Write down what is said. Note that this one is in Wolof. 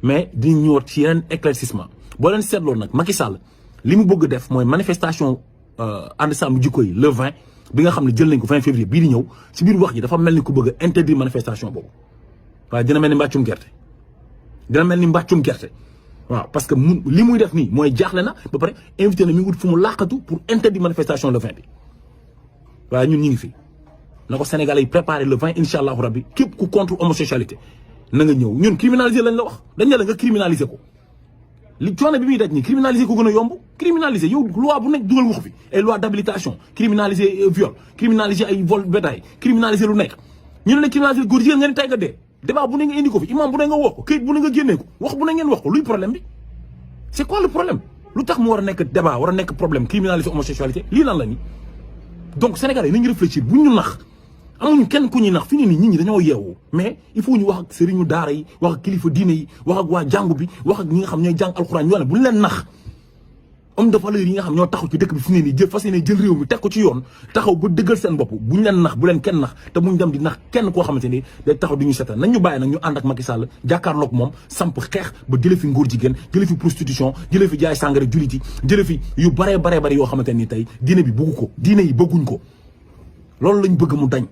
mais di ñëwaat ci yeneen éclaircissement boo leen seetloo nag Macky Sall li mu bëgg def mooy manifestation ànd sàmm jikko yi le 20 bi nga xam ne jël nañ ko 20 février bii di ñëw si biir wax ji dafa mel ni ku bëgg a interdire manifestation boobu waaye dina mel ni mbàccum gerte waaw parce que li muy def nii mooy jaaxle na ba pare invité na mi ngi wut fu mu làqatu pour interdire manifestation le 20 bi waaye ñun ñu ngi fi na ko Sénégalais yi préparé le 20 incha allahu rabbi képp ku contre homosexualité na nga ñëw ñun criminaliser lañ la wax dañ ne la nga criminaliser ko li coono bi muy daj nii criminaliser ko gën a yomb criminaliser yow loi bu nekk dugal nga ko fi ay loi d'habilitation criminaliser viol criminaliser ay vol bétail criminaliser lu nekk ñu ne la criminaliser góor jigéen nga ni tey nga dee débat bu ne nga indi ko fi imam bu ne nga wax ko këyit bu ne nga génnee ko wax bu ne ngeen wax ko luy problème bi c'est quoi le problème lu tax mu war a nekk débat war a nekk problème criminaliser homosexualité lii lan la ni donc Sénégalais yi nañu réfléchir bu ñu nax amuñu kenn ku ñuy nax fi ne nii nit ñi dañoo yeewu mais il faut ñu wax ak sëriñu daara yi wax ak kilifa diine yi wax ak waa jàngu bi wax ak ñi nga xam ñooy jàng alxuraan ñu ne bu ñu leen nax homme de valeur yi nga xam ñoo taxaw ci dëkk bi fi ne nii fas yéene jël réew mi teg ko ci yoon taxaw ba dëggal seen bopp bu ñu leen nax bu leen kenn nax te buñ dem di nax kenn koo xamante ni day taxaw di ñu seetal nañ ñu bàyyi nag ñu ànd ak Macky Sall jàkkaarloog moom samp xeex ba jëlee fi ngóor jigéen jëlee fi prostitution jëlee fi jaay sàngara jullit yi jëlee fi yu baree yoo xamante ni tey diine bi bëggu ko diine yi bëgguñ ko loolu lañ bëgg mu dañ